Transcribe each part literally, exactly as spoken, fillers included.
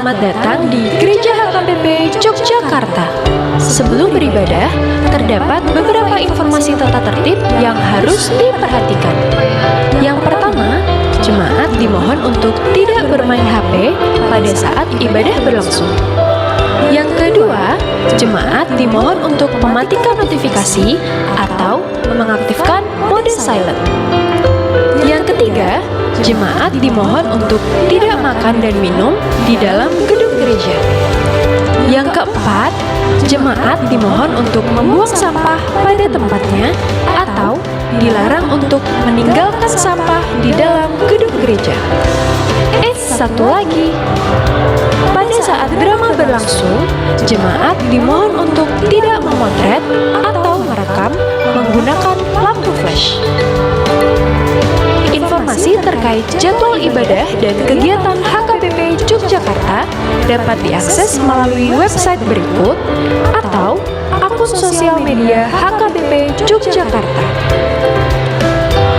Selamat datang di Gereja H K B P Yogyakarta. Sebelum beribadah, terdapat beberapa informasi tata tertib yang harus diperhatikan. Yang pertama, jemaat dimohon untuk tidak bermain H P pada saat ibadah berlangsung. Yang kedua, jemaat dimohon untuk mematikan notifikasi atau mengaktifkan mode silent. Yang ketiga, jemaat dimohon untuk tidak makan dan minum di dalam gedung gereja. Yang keempat, jemaat dimohon untuk membuang sampah pada tempatnya atau dilarang untuk meninggalkan sampah di dalam gedung gereja. Eits, satu lagi. Pada saat drama berlangsung, jemaat dimohon untuk tidak memotret atau merekam menggunakan lampu flash. Informasi terkait jadwal ibadah dan kegiatan H K B P Yogyakarta dapat diakses melalui website berikut atau akun sosial media H K B P Yogyakarta.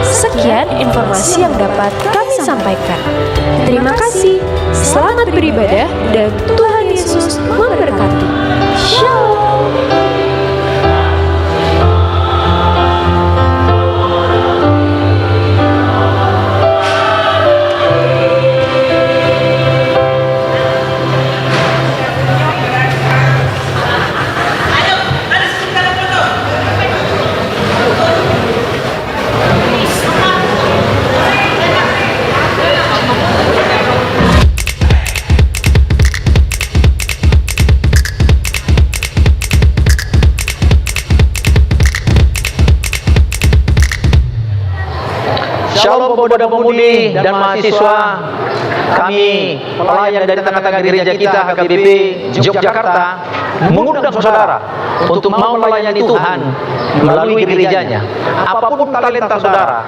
Sekian informasi yang dapat kami sampaikan. Terima kasih. Selamat beribadah dan Tuhan Yesus memberkati. Shalom. Shalom, pemuda-pemudi dan mahasiswa. Kami, pelayan dari tengah-tengah gereja kita, H K B P Yogyakarta, mengundang saudara untuk mau melayani Tuhan melalui gerejanya. Apapun talenta saudara,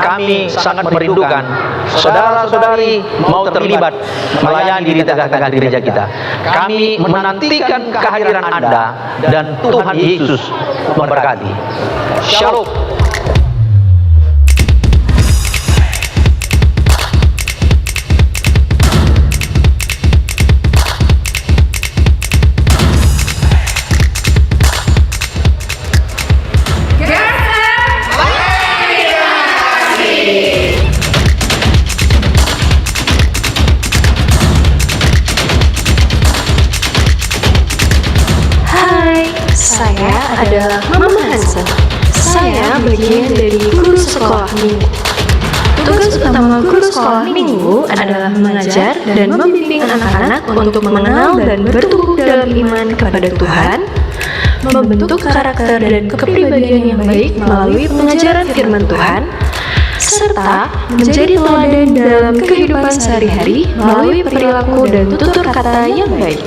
kami sangat merindukan saudara-saudari mau terlibat melayani di tengah-tengah gereja kita. Kami menantikan kehadiran Anda dan Tuhan Yesus memberkati. Shalom. Hai, saya adalah Mama Hansen. Saya bagian dari guru sekolah minggu. Tugas utama guru sekolah minggu adalah mengajar dan membimbing anak-anak untuk mengenal dan bertumbuh dalam iman kepada Tuhan, membentuk karakter dan kepribadian yang baik melalui pengajaran firman Tuhan, serta menjadi teladan dalam kehidupan sehari-hari melalui perilaku dan tutur kata yang baik.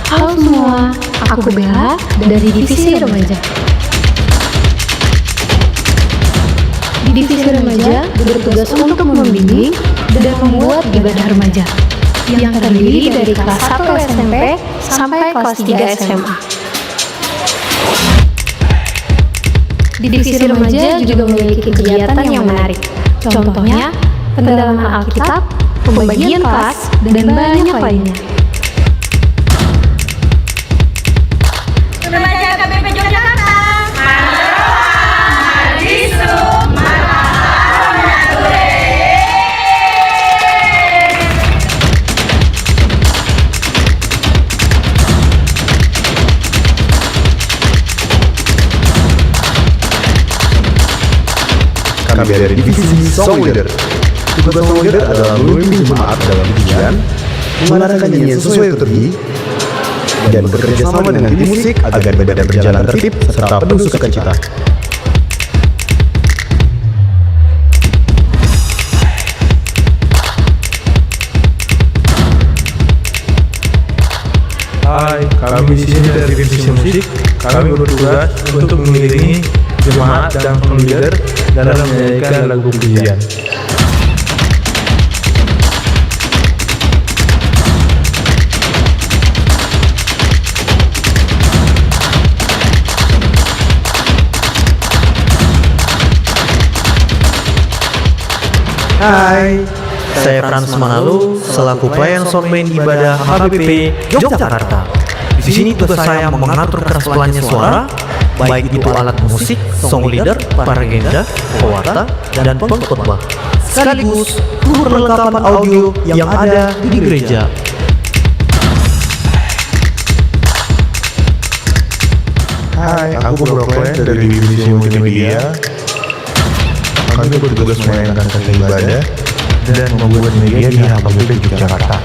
Halo semua, aku Bella dari Divisi Remaja. Divisi Remaja bertugas untuk membimbing dan membuat ibadah remaja yang terdiri dari kelas satu S M P sampai kelas tiga S M A. Divisi Remaja juga memiliki kegiatan yang menarik. Contohnya, pendalaman Alkitab, pembagian kelas, dan banyak lainnya. Remaja H K B P Yogyakarta. Kami dari divisi Song Leader. Tugas Song Leader adalah memimpin jemaat dalam pujian, mengarahkan nyanyian sesuai liturgi, dan bekerja sama dengan tim musik agar ibadah berjalan tertib serta penuh sukacita. Hai, kami di sini dari divisi musik. Kami bertugas untuk mengiringi jemaat dan song leader dalam menyanyikan lagu pujian. Hai, saya Frans Manalo selaku pelayan soundman di ibadah H K B P Yogyakarta. Di sini tugas saya mengatur keras pelannya suara, baik itu alat musik, sound leader, paragenda, pewarta, dan pengkhotbah, sekaligus seluruh perlengkapan audio yang ada di gereja. Hai, aku Broklen dari Divisi Multimedia. Kami bertugas melayangkan kata ibadah dan membuat media di H K B P Yogyakarta.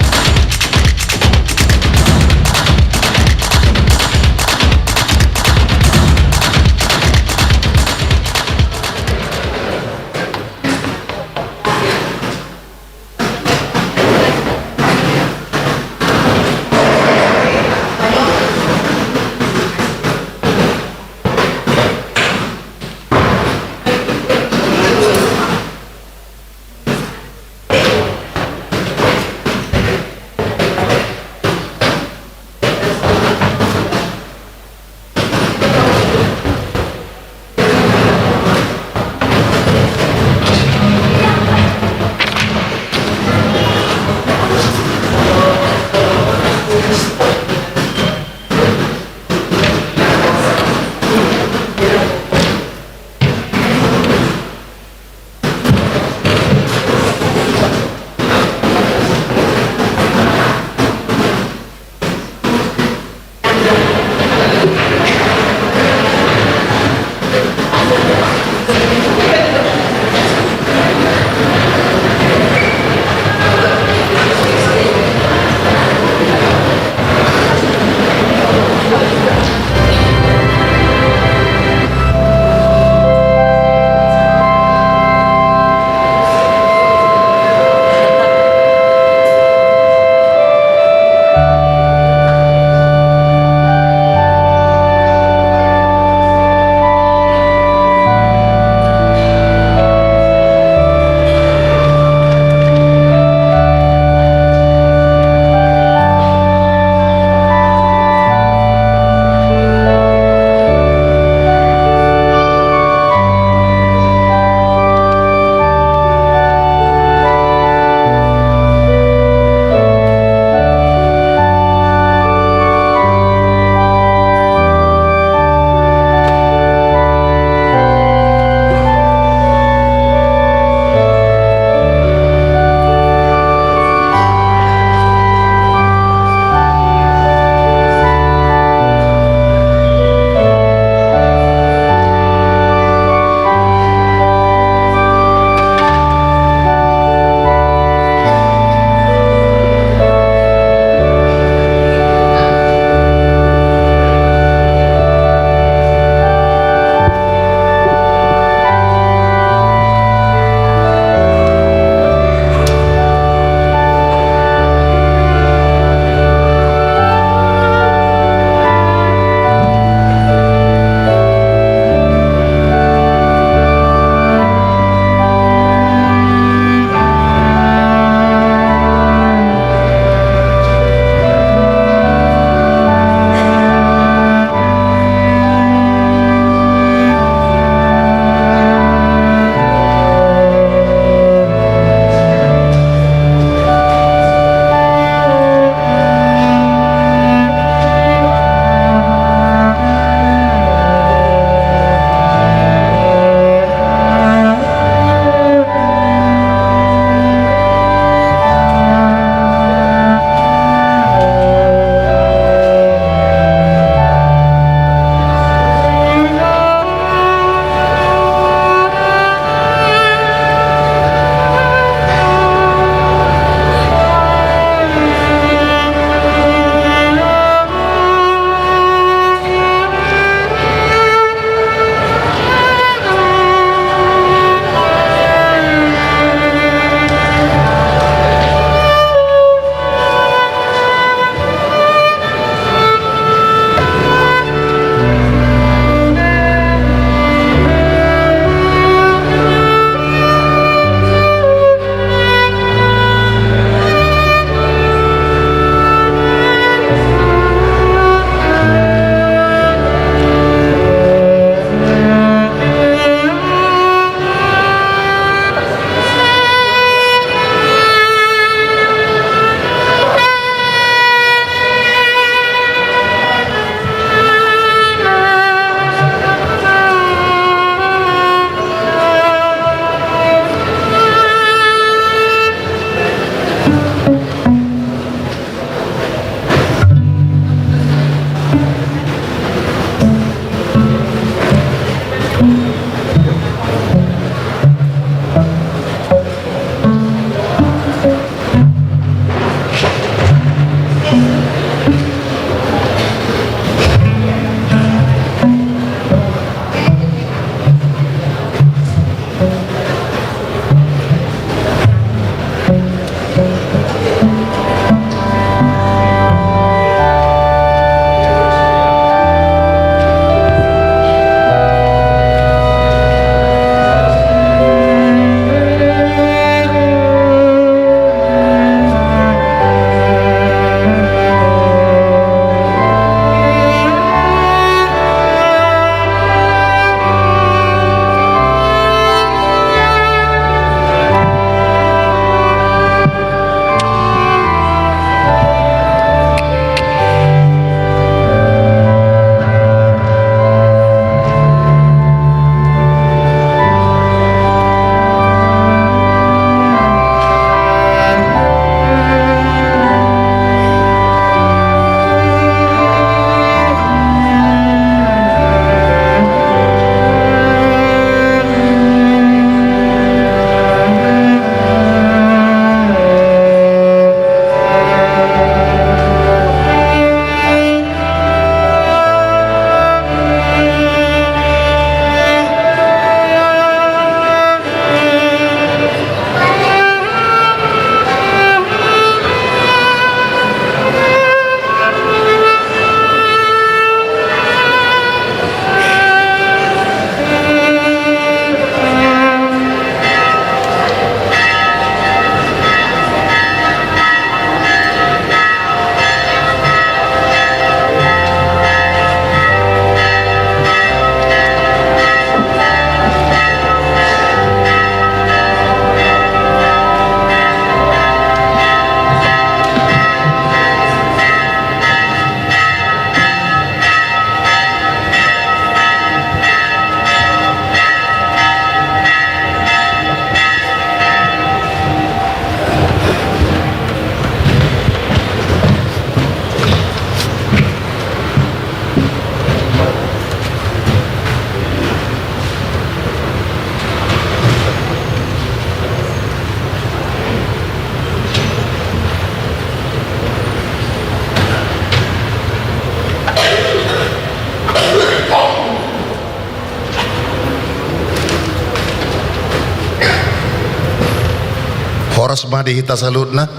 Horas ma di hita saluhutna.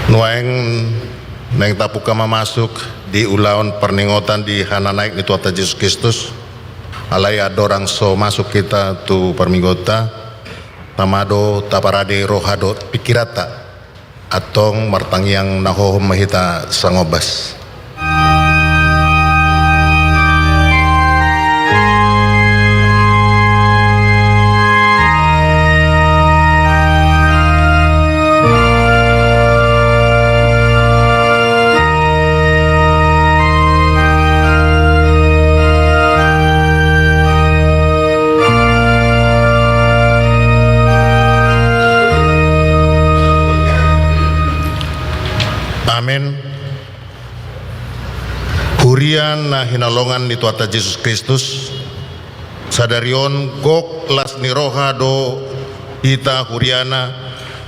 Nuaeng naeng tabuka ma masuk di ulaon parningotan di hananaek ni Tuhanta Jesus Kristus. Alai andorang so masuk hita tu parmingguonta, tama do taparade roha dohot pingkiranta. Antong martangiang na hohom ma hita sangombas. Amen. Huria na hinaholongan ni Tuhanta Jesus Kristus, sadari on gok las ni roha do hita huriana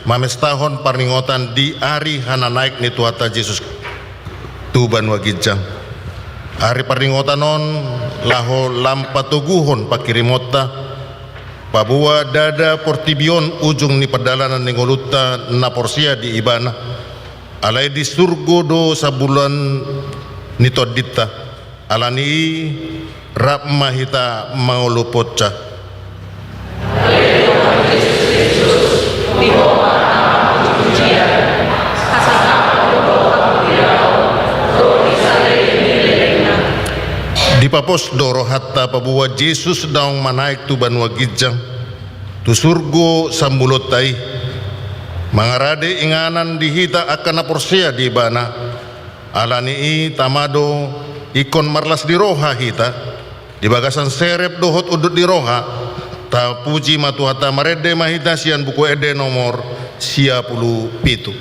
mamestahon parningotan di ari hananaek ni Tuhanta Jesus tu banua ginjang. Ari parningotan on laho lam patoguhon pangkirimonta, paboa ndada portibi on ujung ni pardalanan ni ngolunta na porsea di Ibana. Alai di surgo do sambulan ni tondinta. Ala ni i rap ma hita mangolop hosana. Dipapos do rohanta paboa Jesus naung manaek tu banua ginjang, tu surgo sambulanna i, mangarade inganan di hita angka na porsea di Ibana. Ala ni i tama do ingkon marlas ni roha hita, di bagasan serep dohot unduk ni roha, tapuji ma Tuhanta. Marende ma hita sian Buku Ende nomor sia pulu pitu.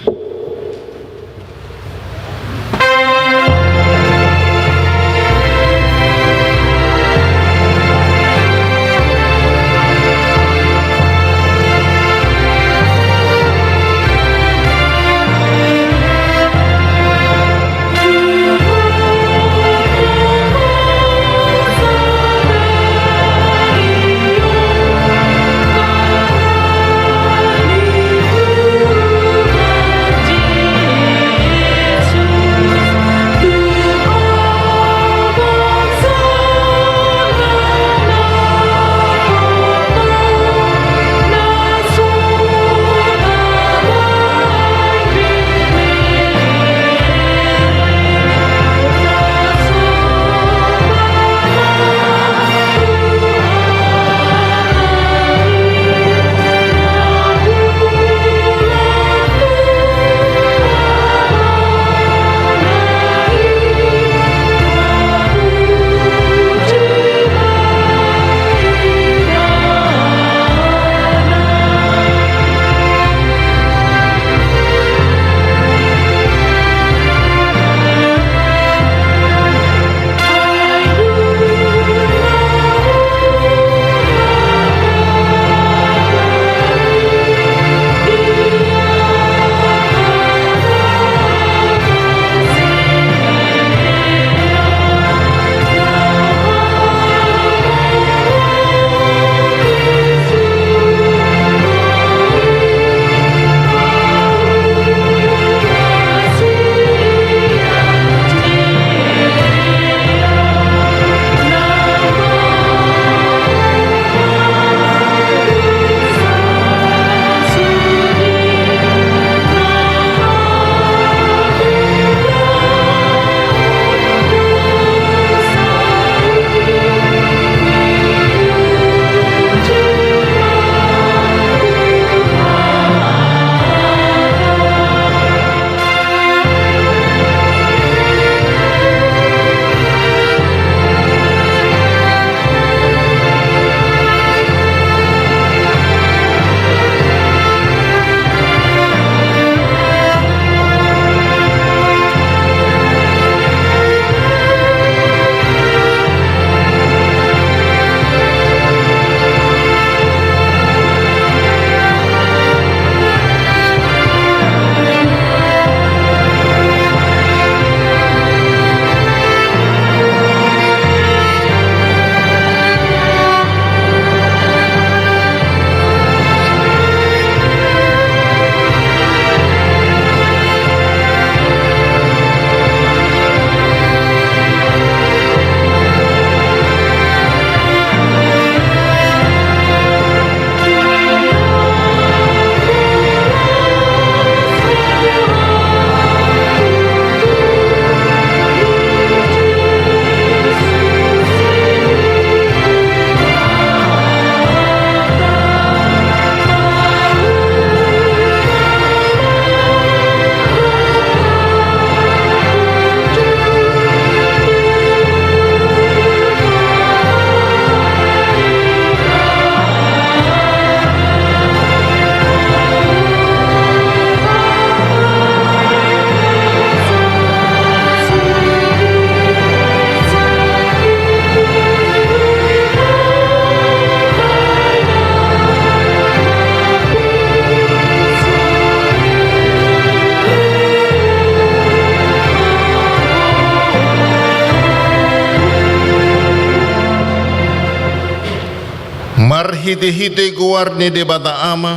marhitehite goar ni Debata Ama,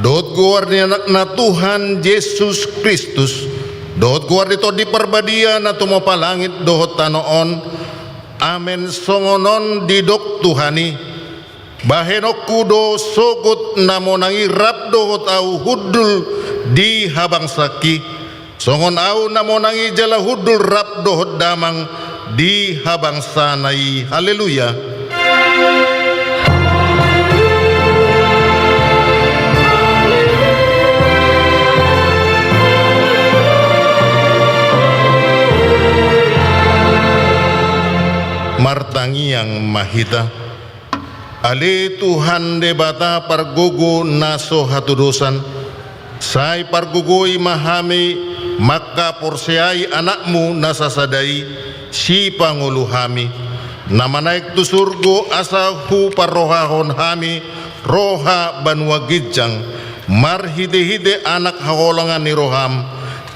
dohot goar ni Anakna Tuhan Jesus Kristus, dohot goar ni Tondi Parbadia na tumompa langit dohot tano on. Amen. Songon on didok Tuhan i: Bahenonku do sogot na monang i rap dohot ahu hundul di habangsaanki, songon ahu na monang i jala hundul rap dohot damang di habangsana i. Haleluya. Martangiang ma hita. Ale Tuhan Debata pargogo na so hatudosan, sai pargogoi ma hami mangkaporseai Anakmu na sasada i, Sipangolu hami, na manaek tu surgo, asa huparrohahon hami roha banua ginjang, marhitehite Anak haholongan ni roham,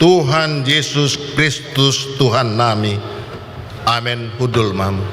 Tuhan Jesus Kristus Tuhannami. Amen. Hundul ma hamu.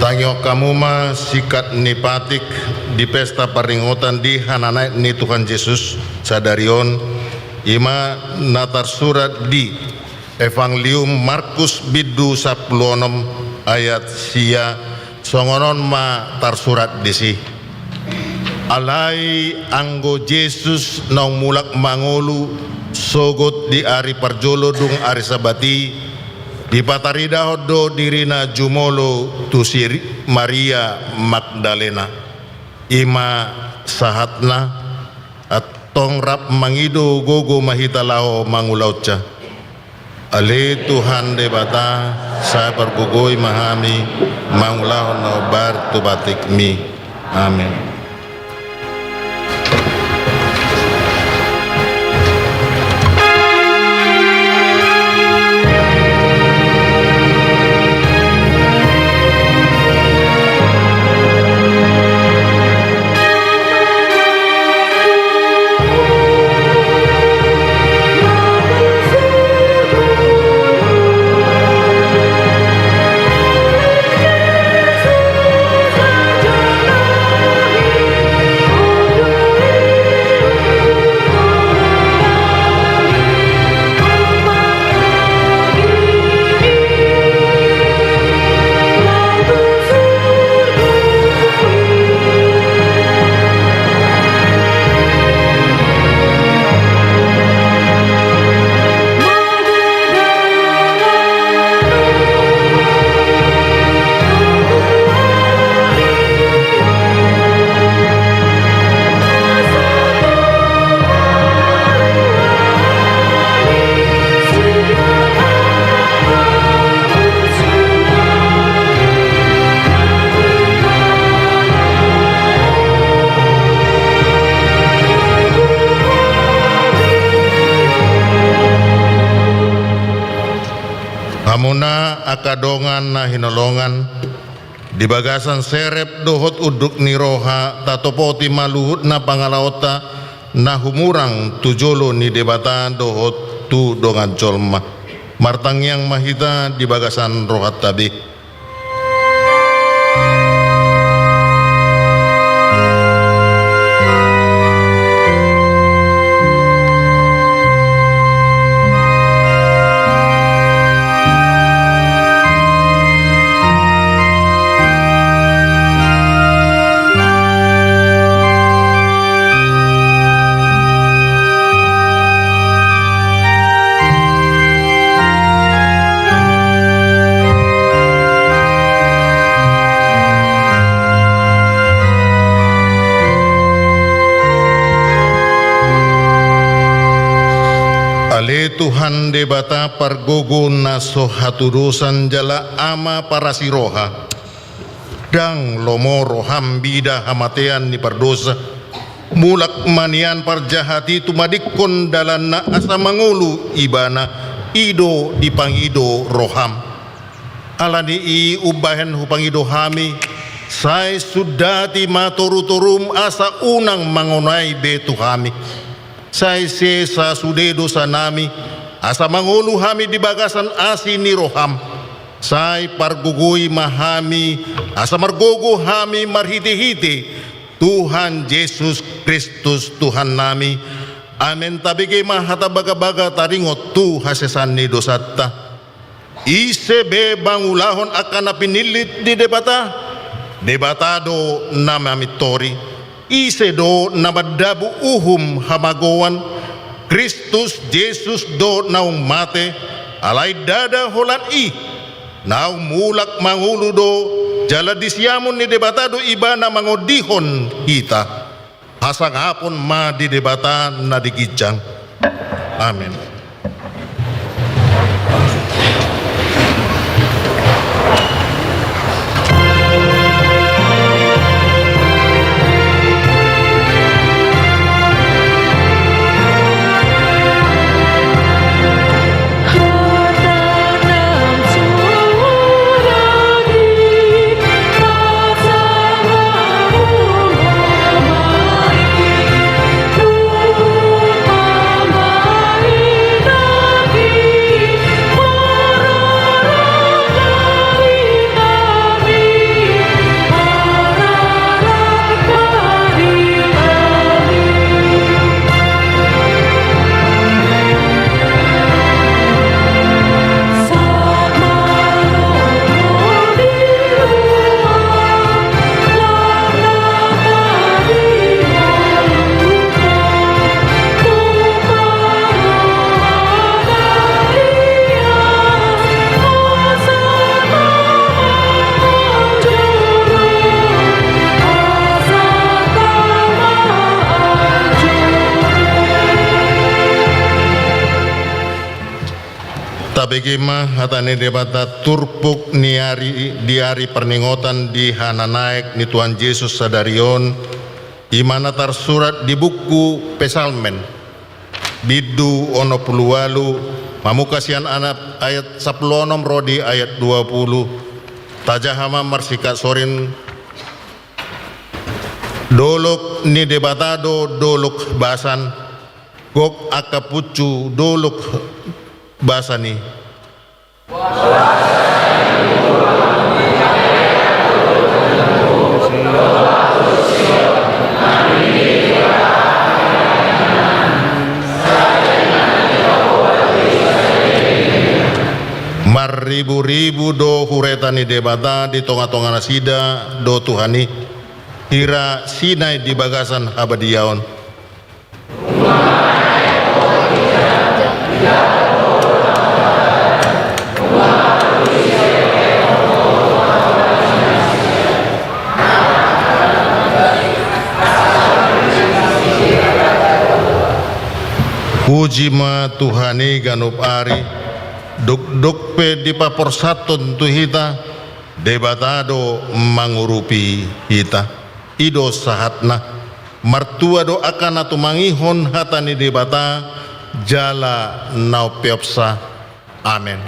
Tangihon hamu ma singkat ni patik di pesta parningotan di hananaek ni Tuhan Jesus sadari on, i ma na tarsurat di Evangelium Markus bindu sampulu onom ayat sia, songon on ma tarsurat disi. Alai anggo Jesus naung mulak mangolu, sogot di ari parjolo dung ari Sabat i, dipataridahon do dirina jumolo tu si Ri-, Maria Magdalena. I ma sahatna, antong rap mangido gogo ma hita laho mangulahonsa. Ale Tuhan Debata, sai pargogoi ma hami mangulahon na hombar tu patikmi. Amen. Hamuna angka dongan na hinaholongan, di bagasan serep dohot unduk ni roha, tatopoti ma luhutna pangalaonta na humurang tu jolo ni Debata dohot tu dongan jolma. Martangiang ma hita di bagasan rohanta be. Ale Tuhan Debata pargogo na so hatudosan jala Ama parasi roha. Ndang lomo roham mida hamatean ni pardosa. Mulak ma nian parjahat i tumadingkon dalanna asa mangolu ibana, i do dipangido roham. Ala ni i umbahen hupangido hami, sai sundati ma torutorum asa unang mangonai be tu hami. Sai sesa sude dosanami, asa mangolu hami di bagasan asi ni roham. Sai pargogoi ma hami, asa margogo hami marhitehite Tuhan Jesus Kristus Tuhannami. Amen. Tabege ma hata bagabaga taringot tu hasesaan ni dosanta. Ise be mangulahon angka na pinillit ni Debata? Debata do na mamintori. Ise do na mandabu uhum hamagoan? Kristus Jesus do naung mate, alai ndada holan i. Naung mulak mangolu do, jala di siamun ni Debata do ibana mangondihon hita. Hasangapon ma di Debata na di ginjang. Amen. Tabege ma hata ni Debata turpuk ni ari, di ari parningotan di hananaek ni Tuhan Jesus sadari on, i ma na tarsurat di buku Psalmen, bindu onom pulu ualu, mamungka sian anap ayat sampulu onom ro di ayat dua pulu. Tajaha ma marsingkat sorin. Dolok ni Debata do dolok basan, gok angka punsu dolok basan i. Marriburibu do hureta ni Debata, di tongatonga nasida do Tuhan i. Hira Sinai di bagasan habadiaon. Puji ma Tuhan i ganup ari, dokdok pe dipaporsanhon tu hita, Debata do mangurupi hita. I do sahatna. Martua do angka na tumangihon hata ni Debata jala na umpeopsa. Amen.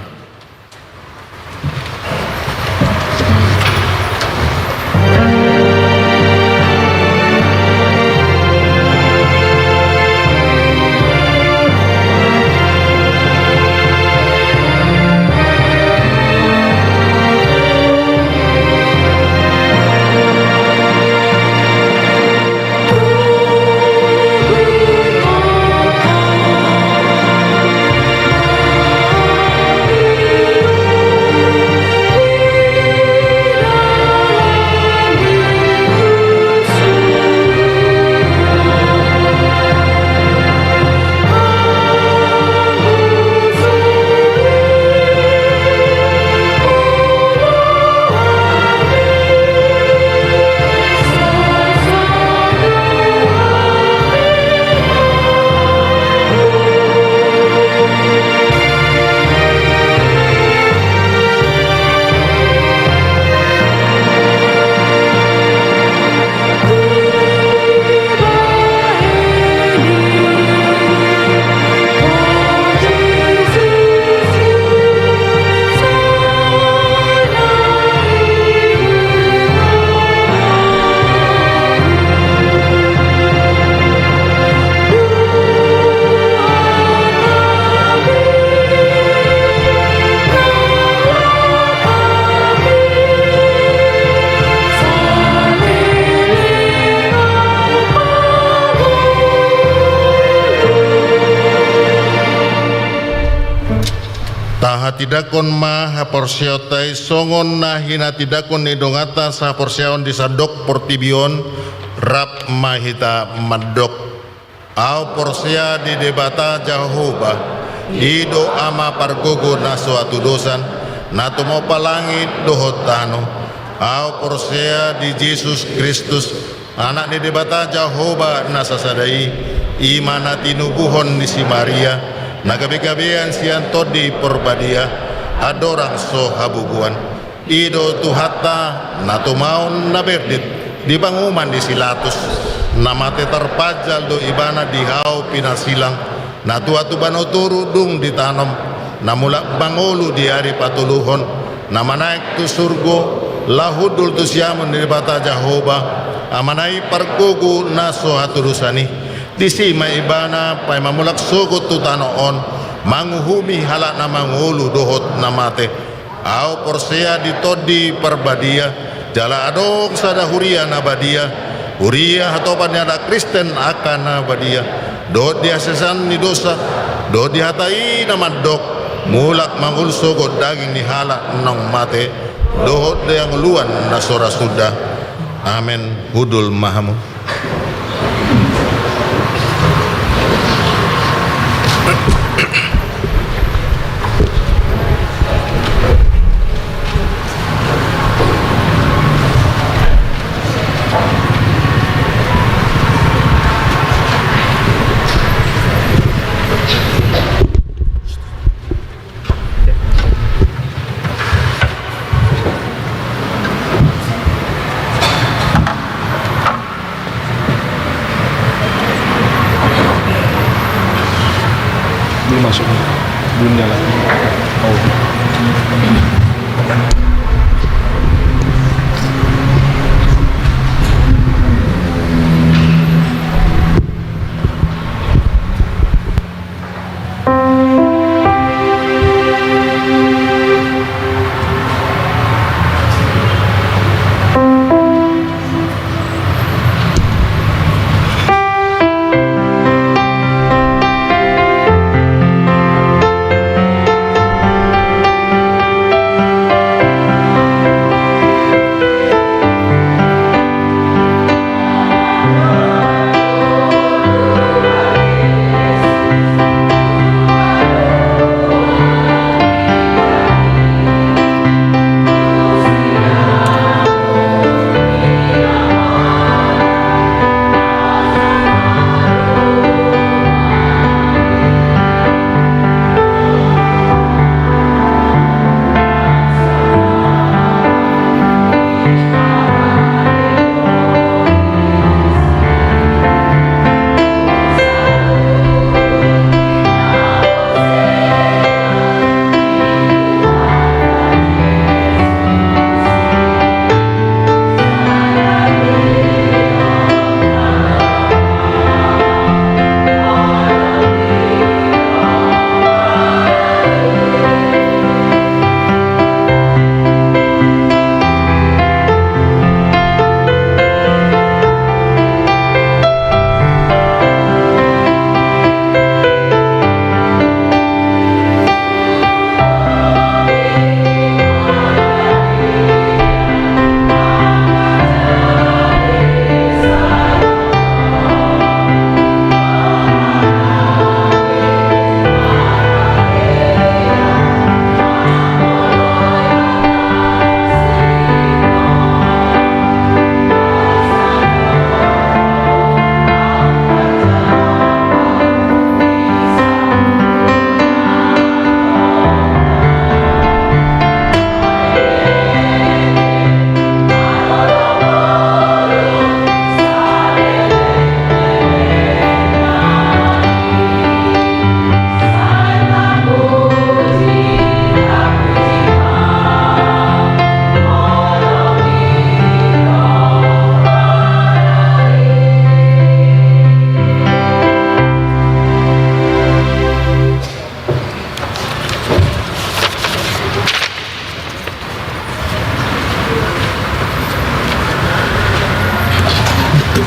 Tahatindangkon ma haporseaonta i songon na hinatindangkon ni donganta sahaporseaon di sandok portibi on. Rap ma hita mandok. Ahu porsea di Debata Jahowa, i do Ama pargogo na so hatudosan, na tumompa langit dohot tano. Ahu porsea di Jesus Kristus, Anak ni Debata Jahowa na sasada i, i ma na tinubuhon ni si Maria, na gabegabean sian Tondi Parbadia, andorang so habubuan. I do Tuhanta, na tumaon na berdit di panguhuman ni si Latus, na mate tarpanjal do ibana di hau pinarsilang, na tua tu banua toru dung ditanom, na mulak mangolu di ari patoluhon, na manaek tu surgo, laho hundul tu siamun ni Debata Jahowa, Amana i pargogo na so hatudosan i. Disi ma ibana paima mulak sogot tu tano on, manguhumi halak na mangolu dohot na mate. Ahu porsea di Tondi Parbadia, jala adong sada huria na badia, huria hatopan ni halak Kristen angka na badia, dohot di hasesaan ni dosa, dohot di hata i na mandok, mulak mangolu sogot daging ni halak naung mate, dohot di hangoluan na so ra suda. Amen. Hundul ma hamu. Ini masuk dunia lagi. Oh.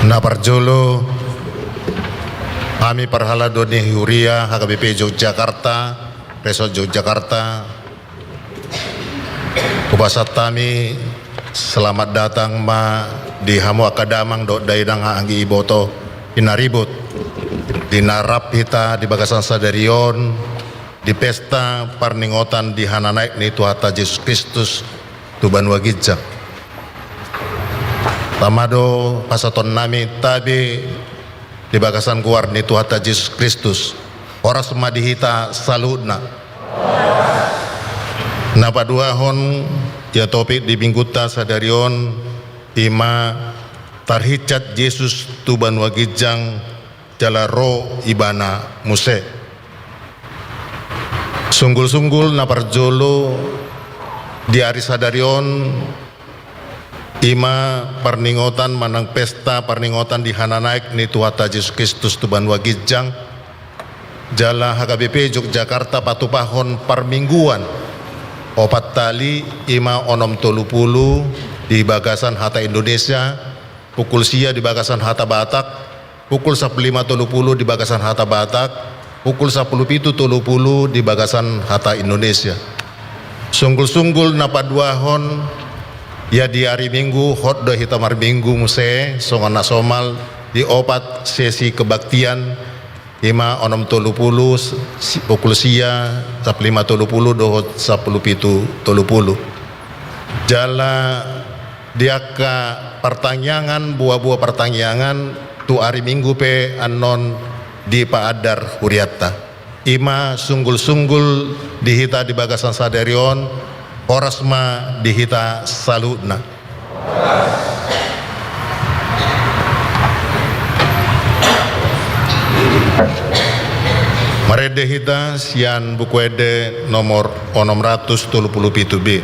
Na parjolo, hami parhalado ni huria H K B P Yogyakarta, Resort Yogyakarta, Hupasahat hami selamat datang ma di hamu angka damang dohot dainang, anggi iboto, pinaribot, di na rap hita di bagasan sadari on di pesta parningotan di hananaek ni Tuhanta Jesus Kristus tu banua ginjang. Tama do pasahatonnami tabe di bagasan goar ni Tuhanta Jesus Kristus. Horas ma di hita saluhutna. Na paduahon, ia topik di minggunta sadari on, i ma tarhinsat Jesus tu banua ginjang jala ro Ibana muse. Sunggul-sunggul na parjolo, di ari sadari on, i ma parningotan manang pesta parningotan di hananaek ni Tuhanta Jesus Kristus tu banua ginjang, jala H K B P Yogyakarta patupahon parmingguan opat hali, i ma onom tolu pulu di bagasan hata Indonesia, pukul sia di bagasan hata Batak, pukul sampulu lima tolu pulu di bagasan hata Batak, pukul sampulu pitu tolu pulu di bagasan hata Indonesia. Sunggul-sunggul na paduahon, ia di ari Minggu hot do hita marminggu muse songon na somal di opat sesi kebaktian, i ma onom tolu pulu, si-, pukul sia, sampulu lima tolu pulu dohot sampulu pitu tolu pulu. Jala di angka partangiangan, boa-boa partangiangan tu ari Minggu pe annon dipaandar hurianta. I ma sunggul-sunggul di hita di bagasan sadari on, horas ma di hita saluhutna. Marende hita sian Buku Ende nomor onom ratus tolu pulu pitu B.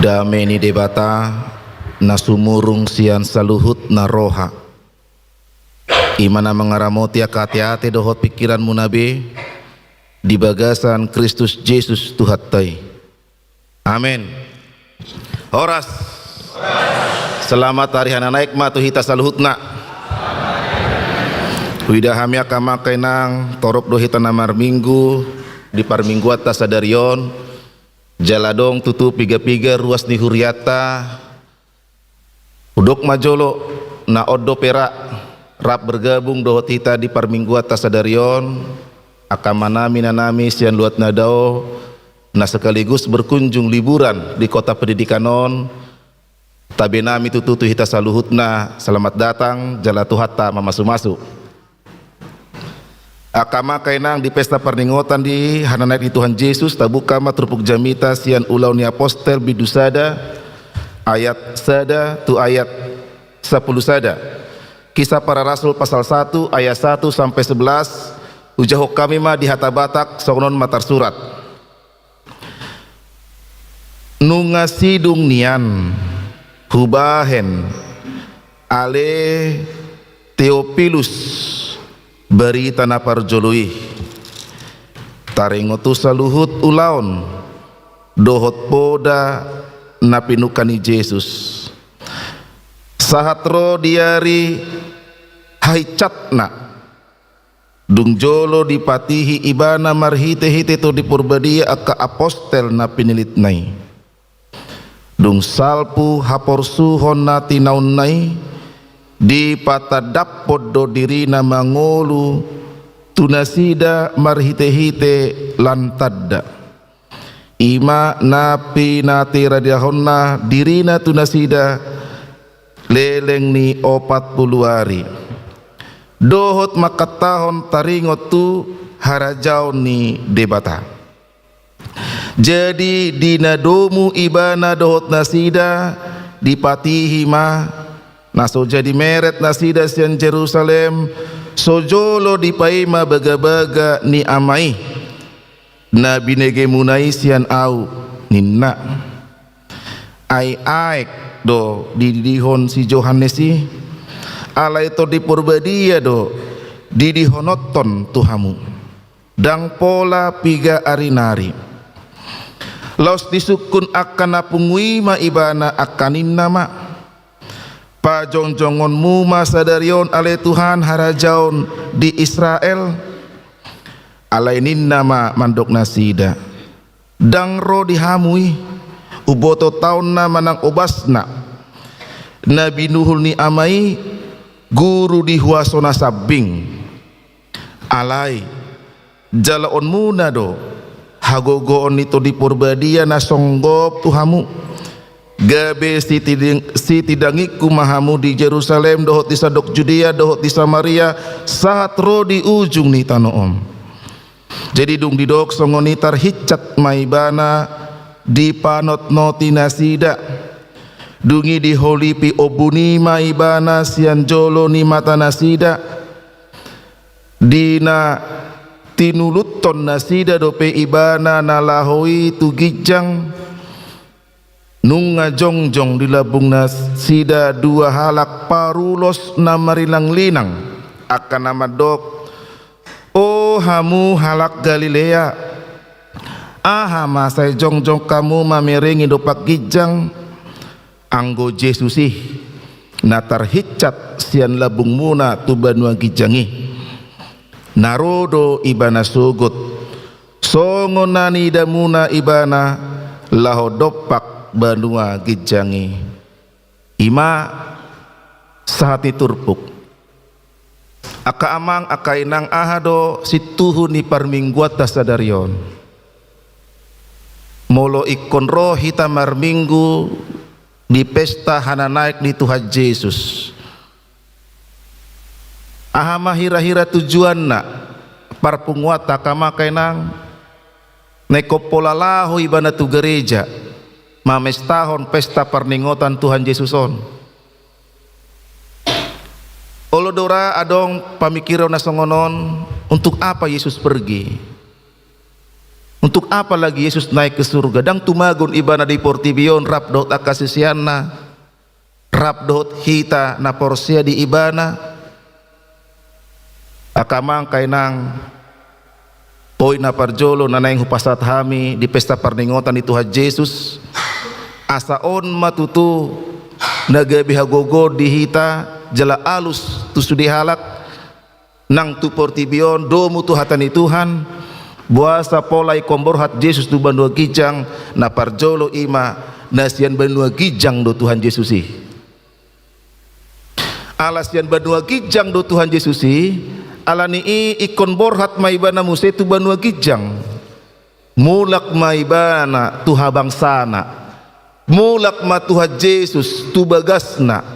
Dame ni Debata na sumurung sian saluhut na roha, i ma na mangaramoti angka ateate dohot pingkiranmuna be di bagasan Kristus Jesus Tuhanta i. Amen. Horas. Selamat ari hananaek ma tu hita saluhutna. Huida hami angka amang angka inang, torop do hita na marminggu di parmingguanta sadari on, jala adong tutu piga-piga ruas ni hurianta. Hudok ma jolo, na on dope ra, rap bergabung dohot hita di parmingguanta sadari on, angka amanami inanami sian luat na dao, na sekaligus berkunjung liburan di Kota Pendidikan on, tabenami tutu tu hita saluhutna, selamat datang, jala Tuhanta mamasu-masu. Angka amang angka inang, di pesta parningotan di hananaek ni Tuhan Jesus, tabuka ma turpuk jamita sian Ulaon ni Apostel bindu sada, ayat sada tu ayat sampulu sada. Kisah Para Rasul pasal satu ayat satu sampe sebelas, ujahon hami ma di hata Batak, songon on ma tarsurat. Nunga sidung nian hubahen, ale Teopilus, barita na parjolo i, taringot tu saluhut ulaon dohot poda na pinungka ni Jesus. Sahat ro di ari hahincatna, dung jolo dipatihi ibana marhite-hite Tondi Porbadia angka apostel na pinillitna i. Dung salpu haporsuhon na tinaonna i, dipatandahon do dirina mangolu tu nasida marhite-hite lan tanda. I ma na pinatiradahonna dirina tu nasida leleng ni opat pulu ari, dohot mangkatahon taringot tu harajaon ni Debata. Jadi di na domu ibana dohot nasida, dipatihi ma, na so jadi meret nasida sian Jerusalem, so jolo dipaima bagabaga ni Ama i, na binegemuna i sian ahu, ninna. Ai aek do dididihon si Johannes i, alai Tondi Porbadia do didihononhon tu hamu. Ndang pola piga ari nari. Laos disungkun angka na pungu i ma ibana angka ninna ma: Pajongjongonmu ma sadari on ale Tuhan harajaon di Israel? Alai ninna ma mandok nasida: Ndang ro di hamu i, umboto taonna manang obasna, na binuhul ni Ama i, guru di huaso na sambing. Alai jaloonmuna do hagogoon ni Tondi Porbadia na songgop tu hamu, gabe sitiding-, sitindangingku ma hamu di Jerusalem dohot di sandok Judea dohot di Samaria, sahat ro di ujung ni tano on. Jadi dung didok songon i tarhinchat ma ibana dipanotnoti nasida. Dung i diholipi ombun i ma ibana sian jolo ni mata nasida. Di na tinuluthon nasida dope ibana na laho i tu ginjang, nunga jongjong di lambung nasida dua halak parulos na marinanglinang, angka na mandok: O hamu halak Galilea, aha ma sai jongjong hamu mamerengi dompak ginjang? Anggo Jesus i, na tarhinchat sian lambungmuna tu banua ginjang i, na ro do ibana sogot, songon na niidamuna ibana laho dompak banua ginjang i. I ma sahat ni turpuk. Angka amang, angka inang, aha do sintuhu ni parmingguanta sadari on? Molo ingkon ro hita marminggu di pesta hananaek ni Tuhan Jesus, aha ma hira-hira tujuanna parpunguanta, angka amang, angka inang? Na ingkon pola laho ibana tu gareja mamestahon pesta parningotan Tuhan Jesus on. Olo do ra adong pamikiron na songon on, untuk apa Yesus pergi? Untuk apa lagi Yesus naik ke surga? Ndang tumagon ibana di portibi on rap dohot angka siseanna, rap dohot hita na porsea di ibana? Angka amang, angka inang, poin na parjolo na naeng hupasahat hami di pesta parningotan ni Tuhan Jesus, asa on ma tutu na gabe hagogoon di hita jala alus tu sude halak nang tu portibi on domu tu hata ni Tuhan. Boasa pola ingkon borhat Jesus tu banua ginjang? Na parjolo i ma, na sian banua ginjang do Tuhan Jesus i. Ala sian banua ginjang do Tuhan Jesus i, ala ni i ingkon borhat ma ibana muse tu banua ginjang. Mulak ma ibana tu habangsana. Mulak ma Tuhan Jesus tu bagasna.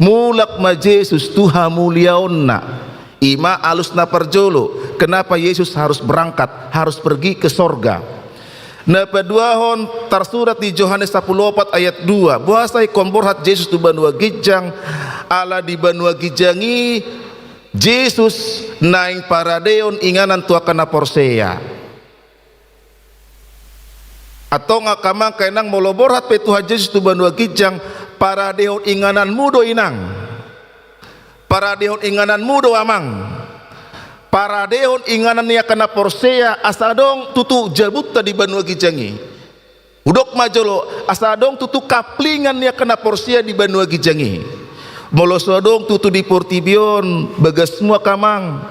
Mulak ma Jesus tu hamuliaonna. I ma alus na parjolo, kenapa Yesus harus berangkat, harus pergi ke sorga. Na paduahon, tarsurat di Johannes sampulu opat ayat dua. Boasa ingkon borhat Jesus tu banua ginjang? Ala di banua ginjang i Jesus naeng paradehon inganan tu angka na porsea. Antong angka amang, angka inang, molo borhat pe Tuhan Jesus tu banua ginjang, paradehon ingananmu do, inang. Paradehon ingananmu do, amang. Paradehon inganan ni angka na porsea asa adong tutu jabunta di banua ginjang i. Hudok ma jolo, asa adong tutu kaplingan ni angka na porsea di banua ginjang i. Molo so adong tutu di portibi on bagasmu angka amang,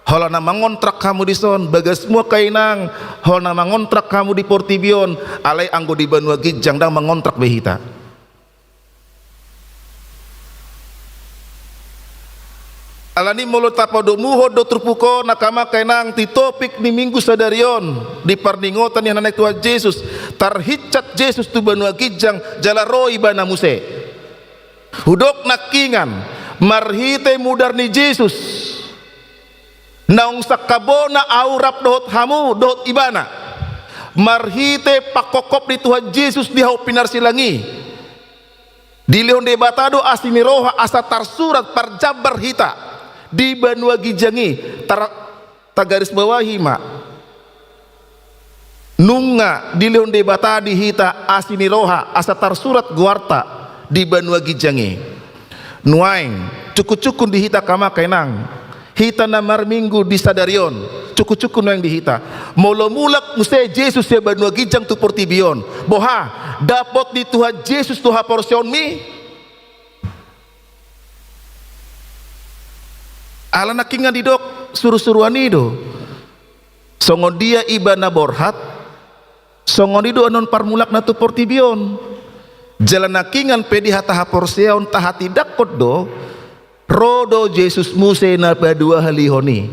holan na mangontrak hamu dison, bagasmu angka inang, holan na mangontrak hamu di portibi on, alai anggo di banua ginjang ndang mangontrak be hita. Alani molo tapadomuhon do turpuk on angka amang angka inang di topik ni minggu sadari on, di parningotan ni hata ni Tuhan Jesus, tarhinsat Jesus tu banua ginjang jala ro ibana muse. Hudok nangkiningan, marhite mudar ni Jesus, naung sangkabona ahu rap dohot hamu dohot ibana, marhite pangkophop ni Tuhan Jesus di hau pinarsilang i, dilehon Debata do asi ni roha asa tarsurat parjambar hita di banua ginjang i. Tar-, tagarisbawahi ma, nunga dilehon Debata di hita asi ni roha asa tarsurat goarta di banua ginjang i. Nuaeng, sungkunsungkun di hita angka amang angka inang, hita na marminggu di sadari on, sungkunsungkun nuaeng di hita. Molo mulak muse Jesus sian banua ginjang tu portibi on, boha dapot ni Tuhan Jesus tu haporseaonmi? Ala nangkiningan didok surusuruan i do. Songon dia ibana borhat, songon i do annon parmulakna tu portibi on. Jala nangkiningan pe di hata haporseaon tahatindangkon do, ro do Jesus muse na paduahalihon i.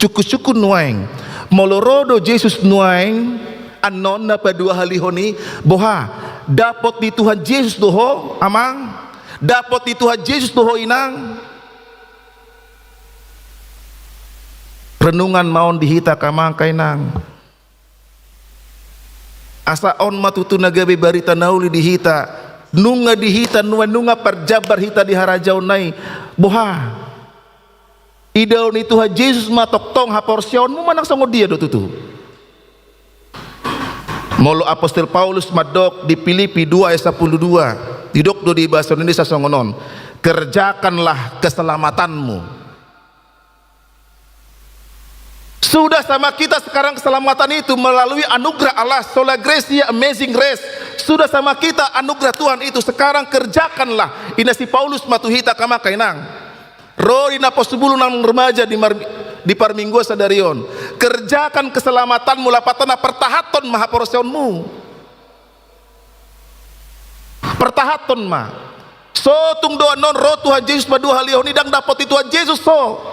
Sungkunsungkun nuaeng, molo ro do Jesus nuaeng annon na paduahalihon i, boha, dapot ni Tuhan Jesus do ho amang? Dapot ni Tuhan Jesus do ho inang? Renungan ma on di hita angka amang angka inang. Asa on ma tutu na gabe barita na uli di hita, nunga di hita, nunga, nunga parjambar hita di harajaonna i. Boha, idaon ni Tuhan Jesus ma tongtong haporseaonmu manang songon dia do tutu? Molo apostel Paulus mandok di Pilipi dua ayat sapuluh dua, didok do di bahasa Indonesia songon on, kerjakanlah keselamatanmu. Sudah sama kita sekarang keselamatan itu melalui anugerah Allah, sola gratia, amazing grace. Sudah sama kita anugerah Tuhan itu, sekarang kerjakanlah. I na si Paulus ma tu hita angka amang angka inang. Ro di naposubulu nang remaja di mar-, di parmingguan sadari on. Kerjakan keselamatanmu, lapatanna pertahankon ma haporseaonmu. Pertahankon ma. So tung do annon ro Tuhan Jesus paduahalihon i, ndang dapot ni Tuhan Jesus ho.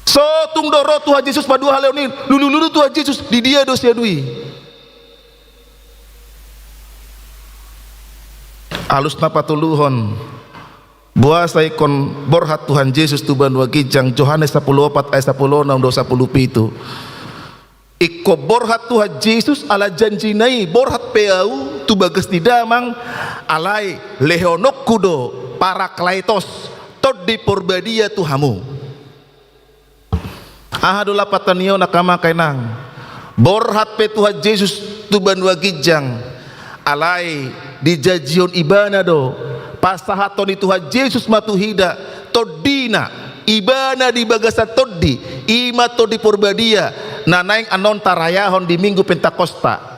So tung do ro Tuhan Jesus paduahalihon i, lulululu Tuhan Jesus, di dia do siadu i? Alus na patoluhon, boasa ingkon borhat Tuhan Jesus tu banua ginjang, Johannes sapuluh opat ayat sapuluh onom dohot sapuluh pitu. Ingkon borhat Tuhan Jesus ala janjina i, borhat pe ahu tu bagas ni Damang, alai lehononku do Parakletos, Tondi Porbadia tu hamu. Aha do lapatan ni on angka amang angka inang? Borhat pe Tuhan Jesus tu banua ginjang, alai dijanjihon ibana do, pasahathon ni Tuhan Jesus ma tu hita tondina, ibana di bagasan tondi, i ma Tondi Porbadia, na naeng annon tarayahon di Minggu Pentakosta.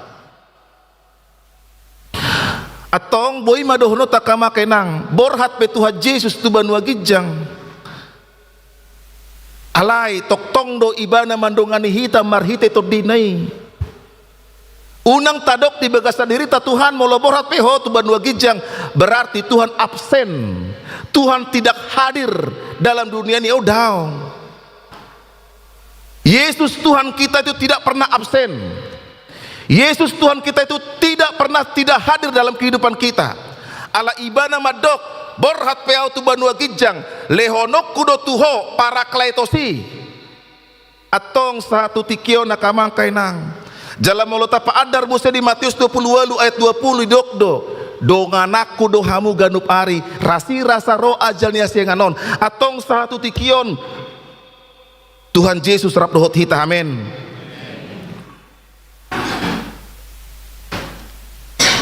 Antong boi ma dohononta angka amang angka inang, borhat pe Tuhan Jesus tu banua ginjang, alai tongtong do ibana mandongani hita marhite tondina i. Unang tadok di bagasan dirinta, Tuhan, molo borhat pe ho tu banua ginjang, berarti Tuhan absen. Tuhan tidak hadir dalam dunia ini. Oh, daong. Yesus Tuhan kita itu tidak pernah absen. Yesus Tuhan kita itu tidak pernah tidak hadir dalam kehidupan kita. Ala ibana mandok, borhat pe ahu tu banua ginjang, lehononku do tu ho Parakletos i. Antong sahat tu tingki on angka amang angka inang. Jala molo tapaandar muse di Matius dua puluh ualu ayat dua puluh, didok do, dongananku do hamu ganup ari, rasirasa ro ajal ni hasiangan on. Antong sahat tu tingki on, Tuhan Jesus rap dohot hita, amen.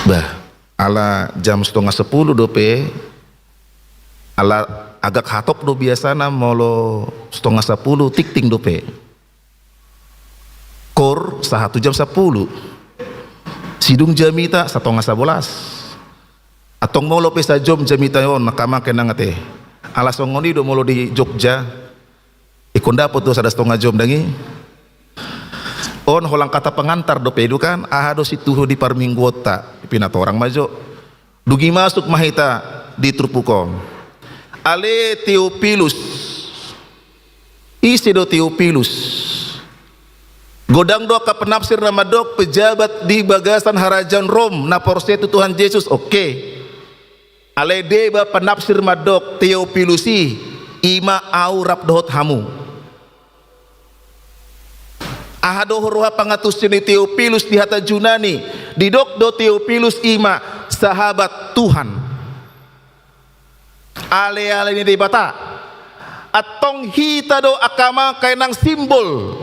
Bah, ala jam setengah sepuluh dope, ala agak hatop do biasana molo setengah sepuluh tingting dope. Kor sahat tu jam sepuluh. Sidung jamita setengah sebelas. Atau Tong molo pe sajom jamita on, angka amang inang ate. Ala songon i do molo di Jogja. Ingkon dapot do sada stonga jom dang i. On holan kata pengantar dope i do kan, aha do situhu di parmingguonta, pinatorang ma jo. Dung i masuk ma hita di turpuk on. Ale Teopilus. Ise do Teopilus? Godang do angka penafsir na mandok pejabat di bagasan harajaon Rom na porsea tu Tuhan Jesus, oke. Alai deba penafsir mandok Teopilus i, i ma au rap dohot hamu. Aha do roha pangantusion ni Teopilus di hata Junani? Didok do Teopilus i ma sahabat Tuhan. Ale-ale ni Debata. Antong hita do angka amang inang simbol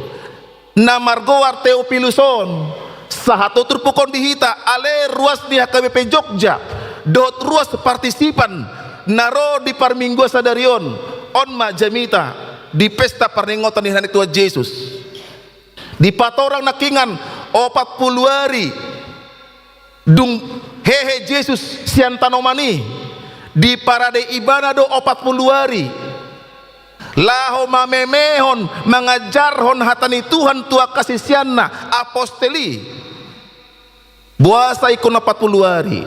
na margoar Teopilus on. Sahat do turpuk on di hita, ale ruas ni H K B P Jogja dohot ruas partisipan na ro di parmingguan sadari on. On ma jamita di pesta parningotan ni hata ni Tuhan Jesus. Dipatorang nangkiningan opat pulu ari dung hehe Jesus sian tanoman i, diparade ibana do opat pulu ari laho mamemehon, mangajarhon hata ni Tuhan tu angka siseanna, apostel i. Boasa ingkon opat pulu ari?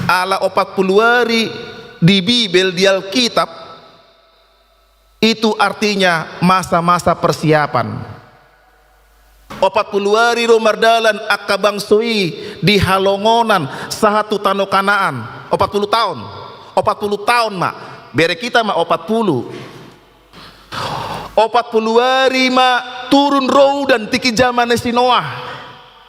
Ala opat pulu ari di Bibel, di Alkitab, itu artinya masa-masa persiapan. Opat pulu ari do mardalan angka bangso i di halongonan sahat tu tano Kanaan. Opat pulu taon. Opat pulu taon ma. Bere hita ma opat pulu. Opat pulu ari ma turun ro udan tingki jaman ni si Noah.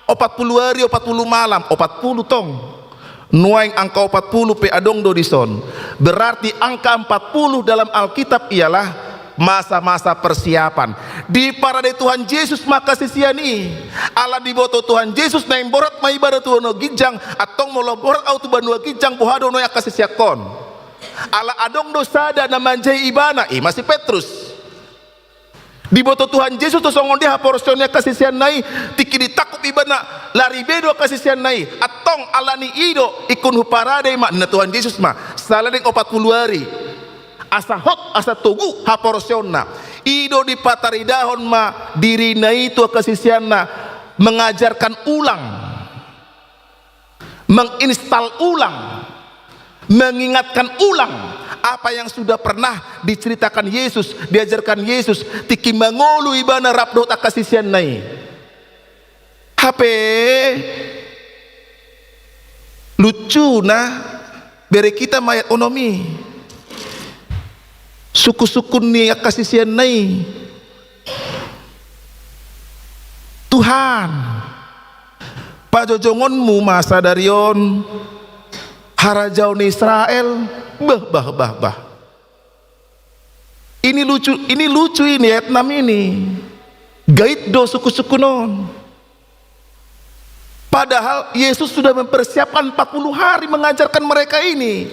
Opat pulu ari, opat pulu malam, opat pulu tong. Nuaeng angka opat pulu pe adong do dison. Berarti angka empat puluh dalam Alkitab ialah masa-masa persiapan. Diparade Tuhan Jesus ma angka sisean i. Ala diboto Tuhan Jesus naeng borhat ma ibana tu banua ginjang, antong molo borhat ahu tu banua ginjang, boha do nuaeng angka siseangkon? Ala adong do sada na manjahi ibana, i ma si Petrus. Diboto Tuhan Jesus do songon dia haporseaon ni angka siseanna i, tingki ditangkup ibana, lari be do angka siseanna i. Antong ala ni i do ingkon huparade ma, ninna Tuhan Jesus ma, saleleng opat pulu ari. Asa hot, asa togu haporseaonna. I do dipataridahon ma dirina i tu angka siseanna, mengajarkan ulang. Menginstal ulang, mengingatkan ulang apa yang sudah pernah diceritakan Yesus, diajarkan Yesus, tingki mangolu ibana rap dohot angka siseanna i. Hape lucuna, bere hita ma ayat onom i. Sungkun-sungkun ni angka siseanna i. Tuhan, pajojongonmu ma sadari on harajaon ni Israel? Bah, bah, bah, bah. Ini lucu, ini lucu ini ayat enam ini. Gabe do sungkun-sungkun on. Padahal Yesus sudah mempersiapkan empat puluh hari mengajarkan mereka ini.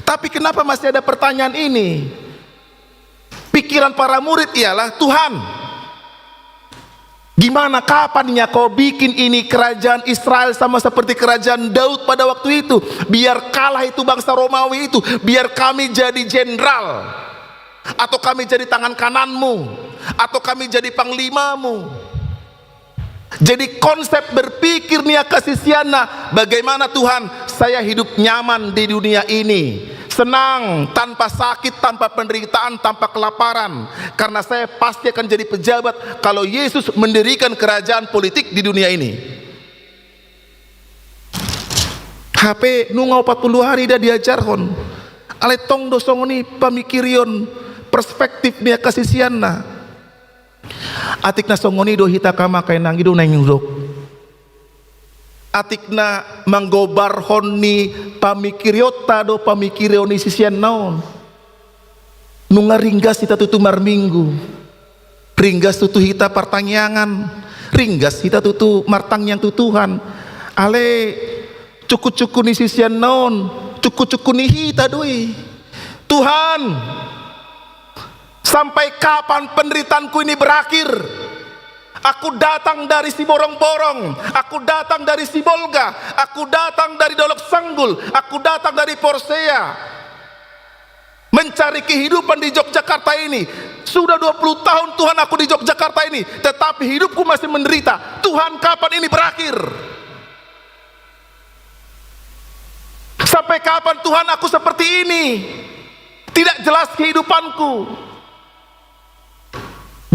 Tapi kenapa masih ada pertanyaan ini? Pikiran para murid ialah, "Tuhan, gimana, kapan ya Kau bikin ini kerajaan Israel sama seperti kerajaan Daud pada waktu itu? Biar kalah itu bangsa Romawi itu, biar kami jadi jenderal, atau kami jadi tangan kananmu, atau kami jadi panglimamu." Jadi konsep berpikir ni angka siseanna, "Bagaimana Tuhan saya hidup nyaman di dunia ini, senang, tanpa sakit, tanpa penderitaan, tanpa kelaparan, karena saya pasti akan jadi pejabat kalau Yesus mendirikan kerajaan politik di dunia ini." Hape nunga opat pulu ari da diajarhon. Alai tong do songon i pamikirion, perspektif ni angka siseanna. Atik na songon i do hita angka amang inang, i do naeng hudok. Atik na manggobarhon ni pamikirionta do pamikirion ni siseanna on. Nunga ringgas hita tutu marminggu. Ringgas tutu hita partangiangan. Ringgas hita tutu martangiang tu Tuhan. Alai cukku-cukku ni siseanna on, cukku-cukku ni hita do i. Tuhan, sampai kapan penderitaanku ini berakhir? Aku datang dari Siborongborong, aku datang dari Sibolga, aku datang dari Dolok Sanggul, aku datang dari Porsea. Mencari kehidupan di Yogyakarta ini. Sudah dua puluh tahun, Tuhan, aku di Yogyakarta ini, tetapi hidupku masih menderita. Tuhan, kapan ini berakhir? Sampai kapan, Tuhan, aku seperti ini? Tidak jelas kehidupanku.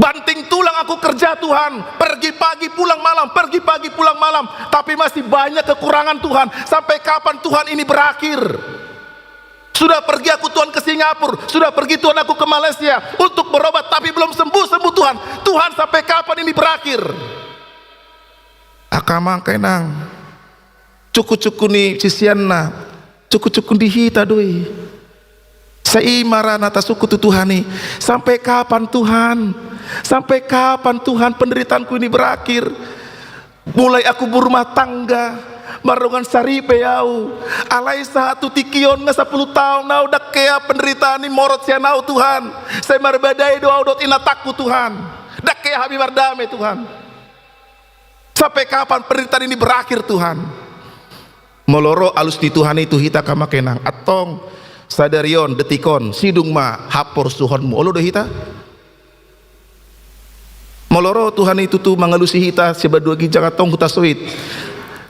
Banting tulang aku kerja, Tuhan. Pergi pagi, pulang malam, pergi pagi, pulang malam. Tapi masih banyak kekurangan, Tuhan. Sampai kapan, Tuhan, ini berakhir? Sudah pergi aku, Tuhan, ke Singapura, sudah pergi, Tuhan, aku ke Malaysia untuk berobat, tapi belum sembuh-sembuh, Tuhan. Tuhan, sampai kapan ini berakhir? Angka amang, angka inang, cuku-cuku ni siseanna, cuku-cuku di hita do i. Sai i ma ra na tasungkun tu Tuhan i. Sampai kapan, Tuhan? Sampai kapan, Tuhan, penderitaanku ini berakhir? Mulai aku berumah tangga, mardongan saripe au. Alai sahat tu tingki on nga sapuluh taon au, ndang hea penderitaan i morot sian au, Tuhan. Sai marbadai do au dohot inatangku, Tuhan. Ndang hea hami mardame, Tuhan. Sampai kapan penderitaan ini berakhir, Tuhan? Molo ro alus ni Tuhan i tu hita, angka amang, angka inang, antong sadari on, detik on, sidung ma haporsuhonmu. Olo do hita? Molo ro Tuhan i tutu mangalusi hita sian banua ginjang, antong hutasoit,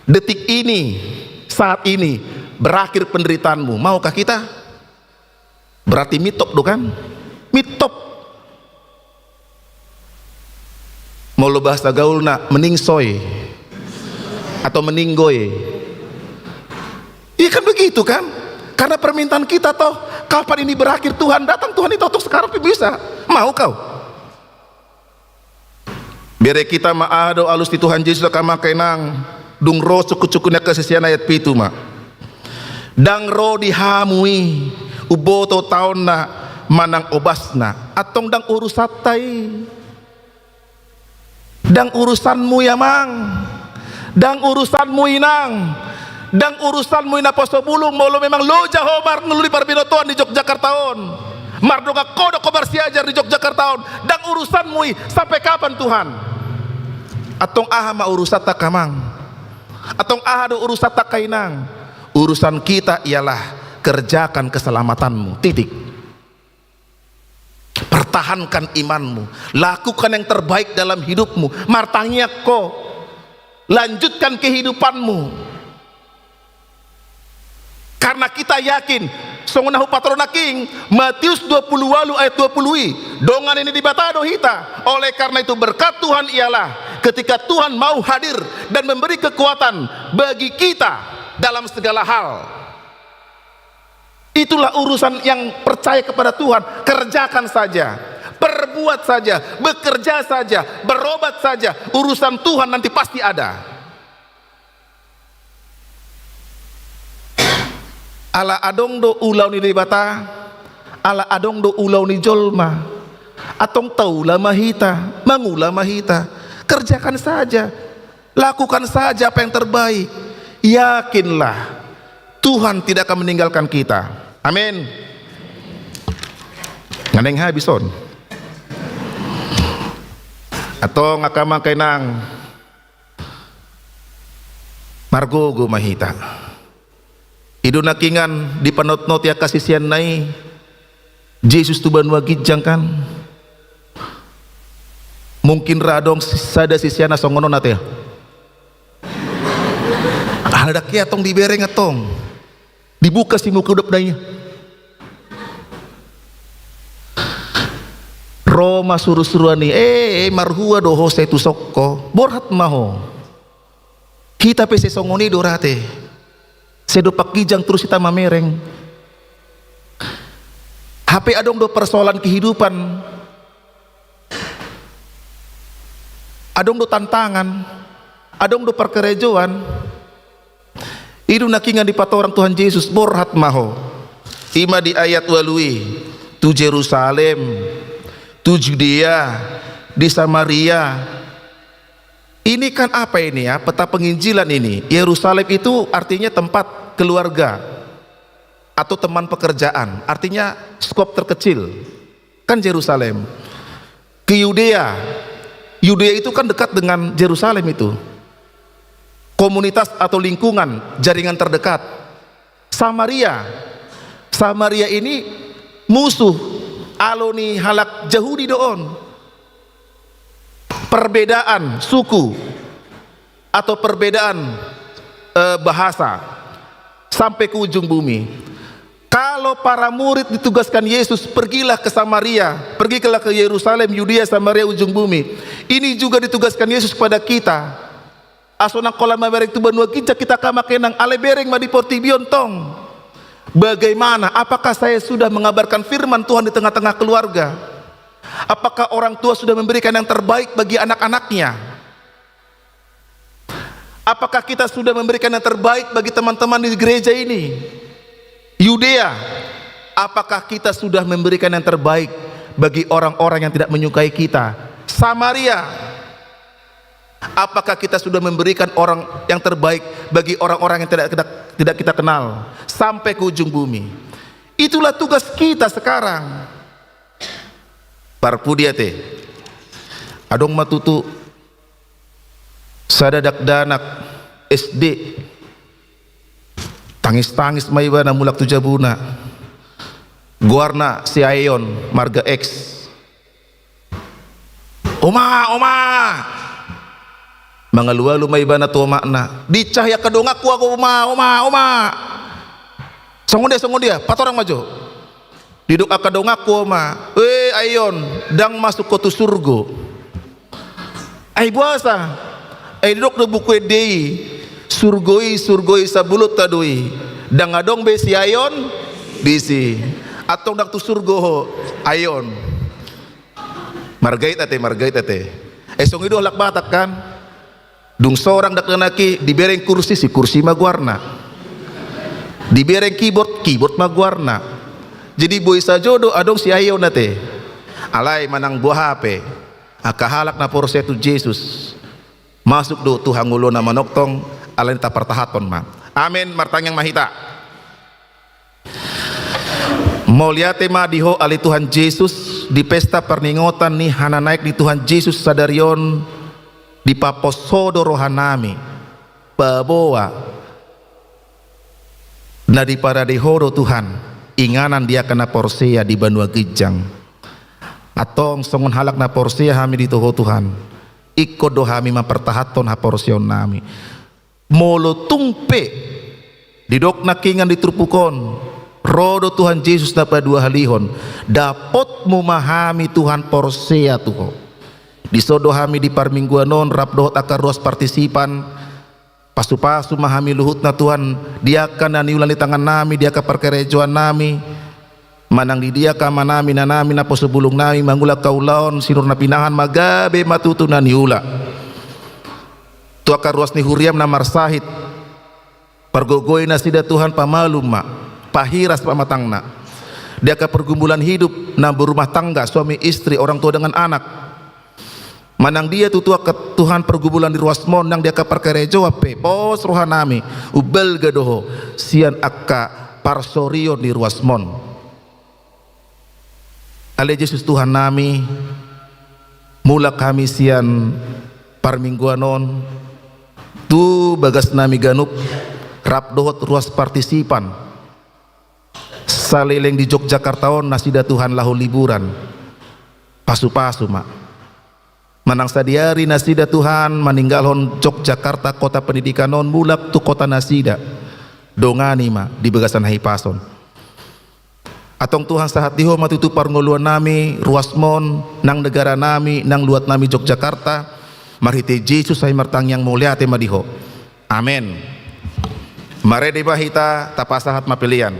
detik ini, saat ini, berakhir penderitaanmu, maukah kita? Berarti mitop do, kan? Mitop. Molo bahasa gaulna, mending soy atau mending goy. Iya, kan begitu, kan? Karena permintaan kita, toh, kapan ini berakhir, Tuhan? Datang, Tuhan, itu untuk sekarang pe bisa. Mau kau? Bere hita ma aha do alus ni Tuhan Jesus, angka amang, angka inang, dung ro cuku-cuku ni angka sisean, ayat pitu ma. Ndang ro di hamu i umboto taonna manang obasna. Antong ndang urusanta i. Ndang urusanmu i, amang. Ndang urusanmu, inang. Ndang urusanmu i, naposobulung, molo memang loja ho marngolu di parbinotoan di Yogyakarta on, mardongan kodok ho marsiajar di Yogyakarta on. Ndang urusanmu i. Sampai kapan, Tuhan? Antong aha ma urusanta, angka amang? Antong aha do urusanta, angka inang? Urusan kita ialah kerjakan keselamatanmu. Titik. Pertahankan imanmu, lakukan yang terbaik dalam hidupmu, martangiang ho, lanjutkan kehidupanmu. Karena kita yakin, songon na hupatorang nangkin, Matius dua puluh ualu ayat dua puluh i, dongan ni Debata do hita. Oleh karena itu, berkat Tuhan ialah ketika Tuhan mau hadir dan memberi kekuatan bagi kita dalam segala hal. Itulah urusan yang percaya kepada Tuhan. Kerjakan saja, perbuat saja, bekerja saja, berobat saja. Urusan Tuhan nanti pasti ada. Ala adong do ulaon ni Debata, ala adong do ulaon ni jolma. Antong taula ma hita, mangula ma hita. Kerjakan saja. Lakukan saja apa yang terbaik. Yakinlah, Tuhan tidak akan meninggalkan kita. Amin. Nga naeng habis on. Antong angka amang, angka inang, margogo ma hita. I do nangkiningan dipanotnoti angka siseanna i Jesus tu banua ginjang, kan? Mungkin ra adong sada siseanna songon on, ate. Ala ndang hea antong dibereng antong. Dibuka simuka udapna i. Ro ma surusuruan i, eh, eh, marhua do ho sai tu son ho. Borhat ma ho. Hita pe sai songon i do ra, ate. Sai dompak ginjang torus hita mamereng. Hape adong do persoalan kehidupan. Adong do tantangan. Adong do parkarejoan. I do nangkiningan dipatorang Tuhan Jesus, borhat ma ho. I ma di ayat ualu i, tu Jerusalem, tu Judea, di Samaria. Ini kan apa ini ya, peta penginjilan ini. Yerusalem itu artinya tempat keluarga atau teman pekerjaan, artinya skop terkecil. Kan Jerusalem. Ke Yudea, Yudea itu kan dekat dengan Jerusalem itu. Komunitas atau lingkungan, jaringan terdekat. Samaria. Samaria ini musuh, alo ni halak Jahudi do on. Perbedaan suku atau perbedaan, eh, bahasa sampai ke ujung bumi. Kalau para murid ditugaskan Yesus, "Pergilah ke Samaria, pergilah ke Yerusalem, Yudea, Samaria, ujung bumi." Ini juga ditugaskan Yesus kepada kita. Asa unang holan mamereng tu banua ginjang hita, angka amang inang, alai bereng ma di portibi on tong. Bagaimana? Apakah saya sudah mengabarkan firman Tuhan di tengah-tengah keluarga? Apakah orang tua sudah memberikan yang terbaik bagi anak-anaknya? Apakah kita sudah memberikan yang terbaik bagi teman-teman di gereja ini? Yudea, apakah kita sudah memberikan yang terbaik bagi orang-orang yang tidak menyukai kita? Samaria, apakah kita sudah memberikan orang yang terbaik bagi orang-orang yang tidak, tidak, tidak kita kenal? Sampai ke ujung bumi. Itulah tugas kita sekarang. Parpudi ate. Adong ma tutu sada dakdanak S D. Tangis-tangis ma ibana mulak tu jabuna. Goarna si Aeon, marga X. "Oma, oma!" Mangalualu ma ibana tu omakna. "Diinsahi angka donganku ahu, oma, oma, oma!" "Songon dia, songon dia? Patorang ma jo." "Didok angka donganku, oma, 'E Aeon, ndang masuk ho tu surgo.'" "Ai boasa?" "Ai didok do Buku Ende i, surgo i, surgo i sabolonta do i. Ndang adong be si Aeon disi. Antong ndang tu surgo ho, Aeon." Margait ate, margait ate. Eh, songon i do halak Batak kan? Dung sorang dakdanak i, dibereng kursi, si kursi ma goarna. Dibereng keyboard, keyboard ma goarna. Jadi boi sajo do adong si Aeon ate. Alai manang boha pe, angka halak na porsea tu Jesus, masuk do tu hangoluan na manongtong, alani tapartahathon ma. Amen, martangiang ma hita. Mauliate ma di Ho ale Tuhan Jesus, di pesta parningotan ni hananaek ni Tuhan Jesus sadari on, dipapos Ho do rohanami, paboa na diparade Ho do Tuhan, inganan di angka na porsea di banua ginjang. Antong songon halak na porsea hami di Ho Tuhan, ingkon do hami mampartahathon haporseaonnami. Molo tung pe didok nangkingan di turpuk on, ro do Tuhan Jesus na paduahalihon, dapotmu ma hami Tuhan porsea tu Ho. Dison do hami di parmingguan on rap dohot angka ruas partisipan, pasupasu ma hami luhutna Tuhan, di angka na niula ni tangannami, di angka parkarejoannami, manang di dia angka amanami, inanami, naposo bulungnami mangula angka ulaon, sinur na pinahan ma gabe ma tutu na niula. Tu angka ruas ni huriam na marsahit, pargogoi nasida Tuhan, pamalum ma, pahiras ma pamatangna. Di angka pergumulan hidup, na berumah tangga, suami istri, orang tua dengan anak, manang dia tutu angka Tuhan pergumulan di ruasmon, nang di angka parkarejoan pe, pos rohanami, umbalga do Ho sian angka parsorion di ruasmon. Ale Jesus Tuhannami, mulak hami sian parmingguan on tu bagasnami ganup, rap dohot ruas partisipan saleleng di Jogjakarta on, nasida Tuhan laho liburan. Pasupasu ma. Manang sadihari nasida Tuhan maninggalhon Jogjakarta, kota pendidikan on, mulak tu kota nasida. Dongani ma di bagasan hahipason. Antong Tuhan, sahat di Ho ma tutu parngoluannami, ruasmon, nang negaranami, nang luatnami Jogjakarta. Marhite Jesus hami martangiang, mauliate ma di Ho. Amen. Marende ma hita, tapasahat ma pelean.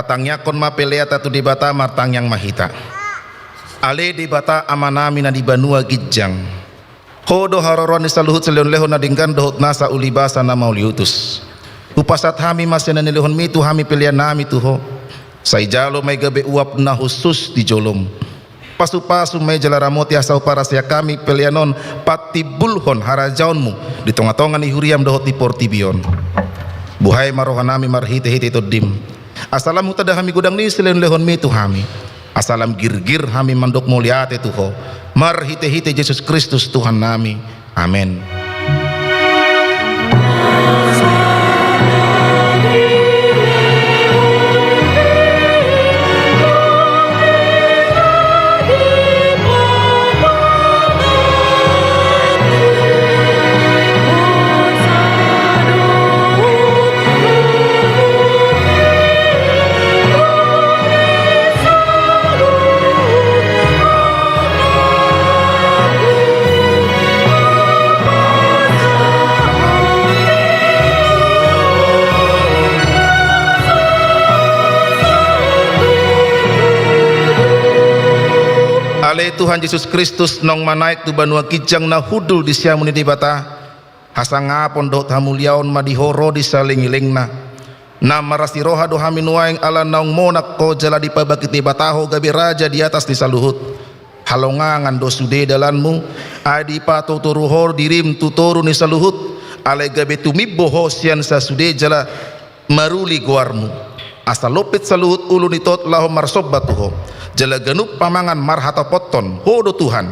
Tangiangkon ma peleanta tu Debata, martangiang ma hita. Ale Debata Amanami na di banua ginjang, Ho do haroroan ni saluhut silehonlehon na denggan dohot nasa ulibasa na mauliutus. Hupasahat hami ma sian na nilehonmi tu hami peleannami tu Ho. Sai jalo ma i gabe uap na hushus di jolom. Pasupasu ma i jala ramoti asa huparasehon hami pelean on patimbulhon harajaonmu di tongatonga ni huriam dohot di portibi on. Buhai ma rohanami marhitehite Tondim, asa lam hutanda hami godang ni silehonlehonmi tu hami, asa lam girgir hami mandok mauliate tu Ho, marhitehite Jesus Kristus Tuhannami. Amen. Ale Tuhan Jesus Kristus, naung manaek tu banua ginjang na hundul di siamun ni Debata, hasangapon dohot hamuliaon ma di Ho ro di saleleng-lelengna. Na marasi roha do hami nuaeng ala naung monang Ho jala dipabangkit Debata Ho gabe raja di atas ni saluhut. Halongangan do sude dalanmu, ai dipatorutoru Ho dirim tu toru ni saluhut, alai gabe tumimbo Ho sian sasude jala maruli goarmu. Asa lompit saluhut ulu ni tot laho marsomba tu Ho, jala ganup pamangan marhatopothon Ho do Tuhan.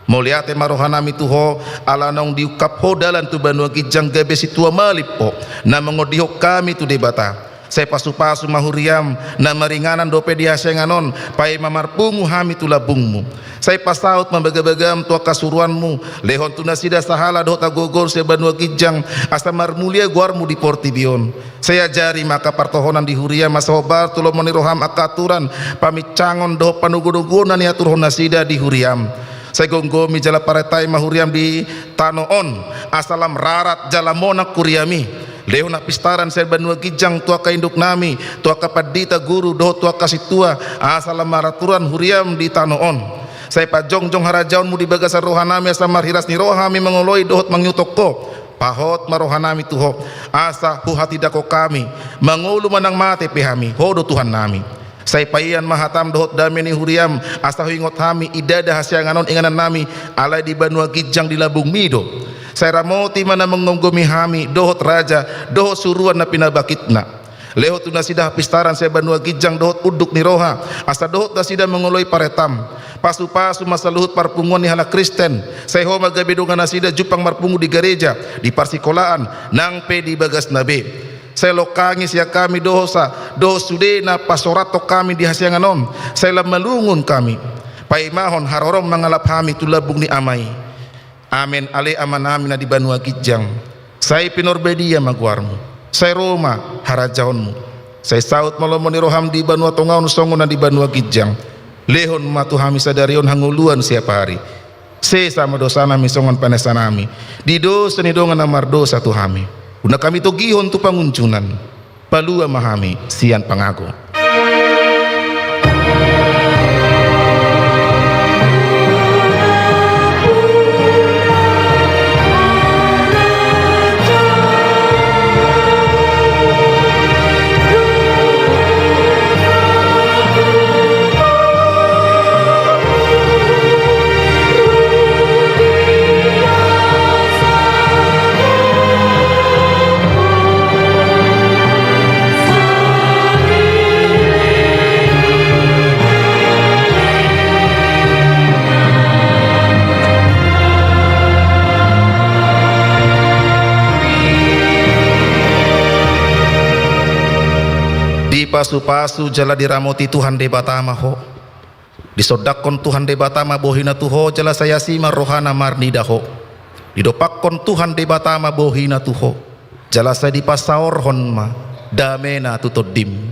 Mauliate ma rohanami tu Ho, ala naung diungkap Ho dalan tu banua ginjang gabe sintua malim Ho, na mangondihon hami tu Debata. Sai pasupasu ma huriam, na maringanan dope di hasiangan on, paima marpungu hami tu lambungmu. Sai pasaut ma bagabagam tu angka suruanmu, lehon tu nasida sahala dohot hagogoon sian banua ginjang, asa marmulia goarmu di portibi on. Sai ajari ma angka partohonan di huriam asa hombar tu lomo ni roham angka aturan, paminsangon dohot panogonogoon na niaturhon nasida di huriam. Sai gomgomi jala parentai ma huriam di tano on, asa lam rarat jala monang huriami. Lehon hapistaran sian banua ginjang tu angka induknami, tu angka pandita guru dohot tu angka sintua, asa lam maraturan huriam di tano on. Sai pajongjong harajaonmu di bagasan rohanami asa marhiras ni roha hami mangoloi dohot mangihuthon Ho. Pahot ma rohanami tu Ho, asa huhatindangkon hami, mangolu manang mate pe hami, Ho do Tuhannami. Sai paean ma hatam dohot dame ni huriam, asa huingot hami, ndada hasiangan on inganannami, alai di banua ginjang di lambungmi do. Sai ramoti ma na manggomgomi hami, dohot raja, dohot suruan na pinabangkitna. Lehon tu nasida hapistaran sian banua ginjang dohot unduk ni roha, asa dohot nasida mangoloi parentam. Pasupasu ma saluhut parpunguan ni halak Kristen, sai Ho ma gabe dongan nasida jumpang marpungu di gareja, di parsikolaan, nang pe di bagasna be. Sai longkangi sian hami dosa dohot sude na pasorathon hami di hasiangan on, sai lam malungun hami. Paimahon harorom mangalap hami tu lambung ni Ama i. Amen. Ale Amanami na di banua ginjang, sai pinarbadia ma goarmu, sai ro ma harajaonmu, sai saut ma lomo ni roham di banua tonga on songon na di banua ginjang. Lehon ma tu hami sadari on hangoluan siapari. Sesa ma dosanami songon panesanami di dosa ni dongan na mardosa tu hami. Unang hami togihon tu pangunjunan. Palua ma hami sian pangago. Dipasupasu jala diramoti Tuhan Debata ma ho. Disondangkon Tuhan Debata ma bohina tu ho jala sai asi ma rohana marnida ho. Didompakkon Tuhan Debata ma bohina tu ho jala sai dipasaorhon ma damena tu tondim.